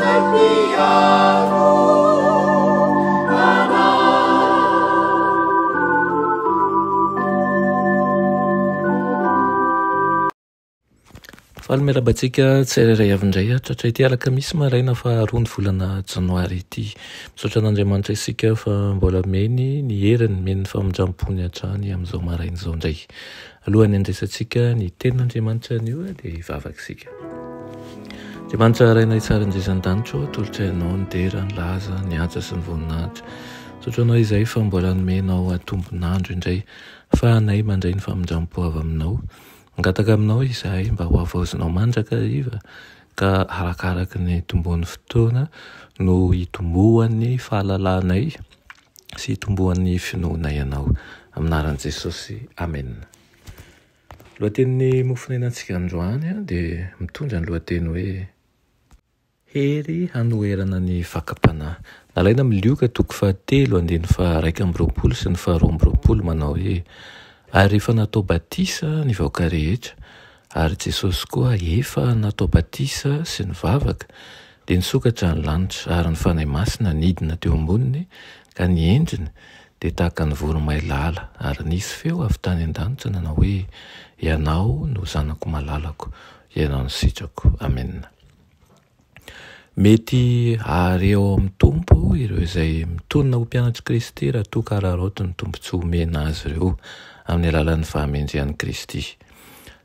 Izay mpiaro anay. Faly miarahaba antsika tsirairay avy indray tratra ity alakamisy maraina faharoa ny volana janoary ity. Misaotra an'Andriamanitra isika fa mbola meny ny heriny, meny ny famindram-pony hatrany amin'izao maraina izao indray. Alohan'ny handraisantsika ny tenin'Andriamanitra anio dia hivavaka isika. Andriamanitra Rainay tsara indrindra an-danitra ô, atolotray Anao ny dera, ny laza, ny haja sy ny voninahitra. Misaotra Anao izahay fa mbola nomenao atombon'andro indray ahafahanay mandray ny famindram-po avy Aminao. Mangataka aminao izahay mba ho havaozinao mandrakariva ka arakaraky ny hitomboan'ny fotoana no hitomboan'ny fahalalanay sy hitomboan'ny finoanay anao. Amin'ny anaran'i Jesosy, Amena. Lohatenin'ny mofonainantsika androany dia mitondra ny lohateny hoe Hery hanoherana ny fakam-panahy. Nalaina amin'ny Lioka toko fahatelo andininy faha-21 sy ny faha-22 manao hoe, Ary rehefa natao batisa ny vahoaka rehetra, ary Jesosy koa efa natao batisa sy nivavaka, dia nisokatra ny lanitra, ary ny Fanahy Masina nidina teo amboniny, ka ny endriny dia tahaka ny voromailala, ary nisy feo avy tany an-danitra nanao hoe, Ianao no Zanako malalako, Ianao no sitrako. Amena. Mety hahare ao amin'ny Tompo ireo izay mitonona ho mpianatr'i Kristy raha toa ka araraoty ny tombontsoa omena azy ireo amin'ny alalan'ny fahamendrehan'i Kristy.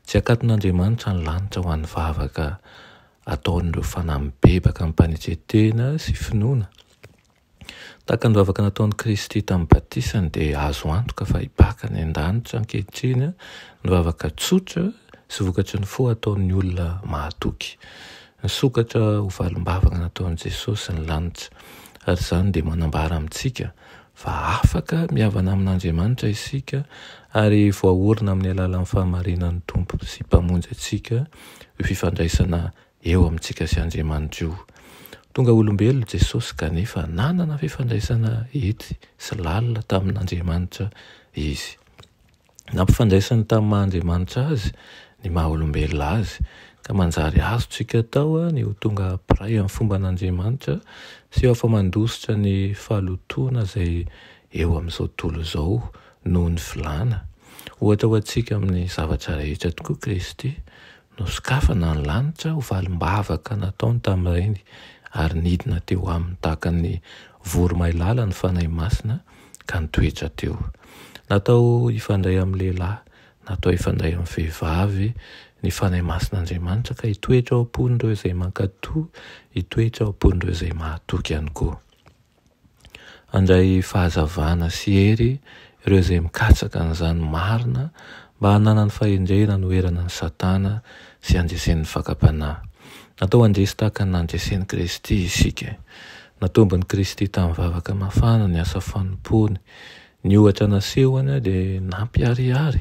Tsy akaton'Andriamanitra ny lanitra ho an'ny vavaka ataon'ireo fanahy mibebaka amim-panetren-tena sy finoana. Tahaka ny vavaka nataon'i Kristy tamin'ny batisany dia azo antoka fa hibaka any an-danitra ankehitriny ny vavaka tsotra sy vokatry ny fo ataon'ny olona mahatoky. Nisokatra ho valim-bavaka nataon'i Jesosy ny lanitra, ary izany dia manambara amintsika fa afaka mihavana amin'Andriamanitra isika ary voaorina amin'ny alalan'ny fahamarinan'ny Tompo sy Mpamonjy antsika io fifandraisana eo amintsika sy Andriamanitra io. Tonga olombelona Jesosy kanefa nanana fifandraisana ety sy lalina tamin'Andriamanitra Izy. Nampifandraisany tamin'ny maha Andriamanitra Azy ny maha olombelona Azy, ka manjary azontsika atao ny ho tonga mpiray amin'ny fomban'Andriamanitra sy ho afa-mandositra ny fahalotoana izay eo amin'izao tontolo izao noho ny filàna. Ohatra ho antsika amin'ny zavatra rehetra tokoa Kristy, Nosokafana ny lanitra ho valim-bavaka nataony tamin'ireny, ary nidina teo aminy tahaka ny voromailala ny Fanahy Masina ka nitoetra teo. Natao hifandray amin'ny lehilahy, natao hifandray amin'ny vehivavy ny Fanahy Masin'Andriamanitra ka hitoetra ao am-pon'ireo izay mankatò, hitoetra ao am-pon'ireo izay mahatoky ihany koa. Handray fahazavana sy hery ireo izay mikatsaka an'izany marina mba hananany fahendrena hanoherana an'i Satana sy handreseny ny fakam-panahy. Natao handresy tahaka ny nandresen'i Kristy isika. Natombon'i Kristy tamin'ny vavaka mafana ny asa fanompoany. Ny ohatra nasehony dia nampiharihary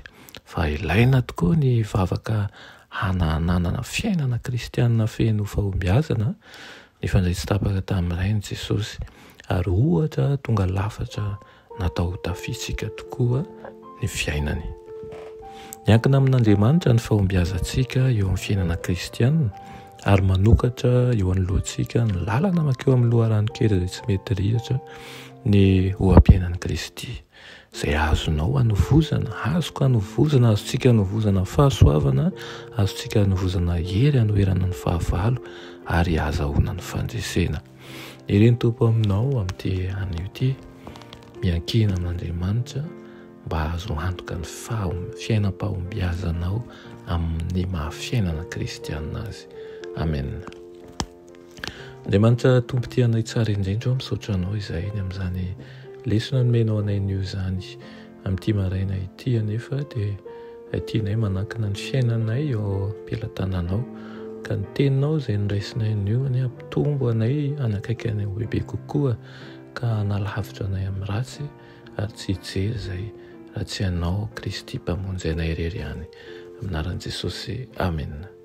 fa ilaina tokoa ny vavaka hananana fiainana kristianina feno fahombiazana Nifandray tsy tapaka tamin'ny Rainy Jesosy, ary ohatra tonga lafatra natao ho tafitsika tokoa ny fiainany. Miankina amin'Andriamanitra ny fahombiazantsika eo amin'ny fiainana kristiana, ary manokatra eo anoloantsika ny lalana mankeo amin'ny loharanon-kery izay tsy mety rihatra, ny oha-piainan'i Kristy. Izay azonao anovozana, azoko anovozana, azontsika anovozana fahasoavana, azontsika anovozana hery hanoherana ny fahavalo ary ahazahoana ny fandresena. Ireny Tompo aminao amin'ity anio ity, miankina amin'Andriamanitra mba hahazo antoka ny fiainam-pahombiazanao amin'ny maha fiainana kristianina azy. Amen. Andriamanitra Tompo tia anay tsara indrindra ô, misaotra Anao izahay ny amin'izany lesona nomenao anay anio izany. Amin'ity maraina ity anefa dia tianay manankina ny fiainanay eo am-pelatananao, ka ny teninao izay noraisinay anio anie hampitombo anay hanakaiky anay ho bebe kokoa, ka hanalavitra anay amin'ny ratsy ary tsy hijery izay raha tsy Ianao Kristy Mpamonjy anay irery ihany. Amin'ny anaran'i Jesosy, amena.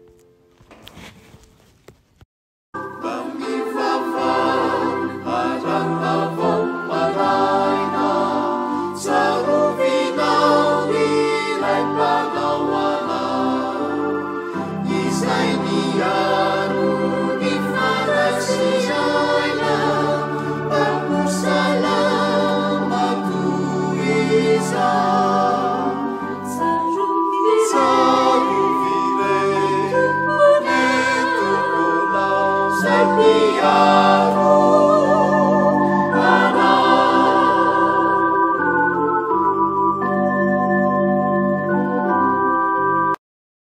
are.